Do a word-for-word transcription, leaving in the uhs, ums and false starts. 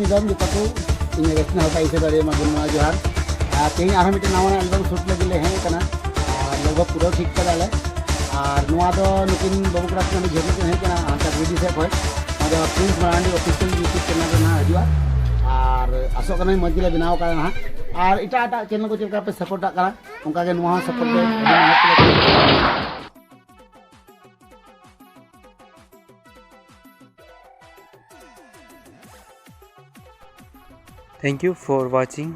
ᱧᱤᱫᱟᱹᱢ ᱡᱚᱛᱚ ᱠᱚ ᱤᱧ ᱨᱮᱥᱴ ᱦᱟᱞᱠᱟ ᱤᱥᱟᱹ ᱫᱟᱲᱮᱭᱟᱢᱟ ᱵᱚᱱ ᱱᱚᱣᱟ ᱡᱚᱦᱟᱨ᱾ ᱟᱨ ᱛᱮᱦᱮᱧ ᱟᱨᱦᱚᱸ ᱢᱤᱫᱴᱮᱱ ᱱᱟᱣᱟ album shoot ᱞᱟᱹᱜᱤᱫ ᱞᱮ ᱦᱮᱡ ᱟᱠᱟᱱᱟ᱾ ᱟᱨ ᱞᱟᱜᱽ ᱵᱷᱟᱜᱽ ᱯᱩᱨᱟᱹᱣ ᱴᱷᱤᱠ ᱠᱟᱫᱟᱞᱮ᱾ ᱟᱨ ᱱᱚᱣᱟ ᱫᱚ ᱱᱩᱠᱤᱱ ᱵᱟᱹᱵᱩ ᱠᱚᱲᱟ ᱠᱤᱱ ᱟᱹᱰᱤ ᱡᱷᱟᱹᱞ ᱠᱤᱱ ᱦᱮᱡ ᱟᱠᱟᱱᱟ ᱦᱟᱱᱛᱮ ᱜᱤᱨᱤᱰᱤ ᱥᱮᱫ ᱠᱷᱚᱱ᱾ ᱱᱚᱣᱟ ᱫᱚ Prince Marandi Official YouTube channel ᱨᱮ ᱱᱟᱦᱟᱜ ᱦᱤᱡᱩᱜᱼᱟ᱾ ᱟᱨ ᱟᱥᱚᱜ ᱠᱟᱹᱱᱟᱹᱧ ᱢᱚᱡᱽ ᱜᱮᱞᱮ ᱵᱮᱱᱟᱣ ᱠᱟᱫᱟ ᱱᱟᱦᱟᱜ᱾ ᱟᱨ ᱮᱴᱟᱜ ᱮᱴᱟᱜ channel ᱠᱚ ᱪᱮᱫ ᱞᱮᱠᱟ ᱯᱮ support ᱟᱜ ᱠᱟᱱᱟ, ᱚᱱᱠᱟ ᱜᱮ ᱱᱚᱣᱟ ᱦᱚᱸ support ᱫᱚ ᱟᱹᱰᱤ ᱢᱮᱦᱱᱚᱛ ᱛᱮᱞᱮ ᱠᱚᱨᱟᱣᱟ᱾ Thank you for watching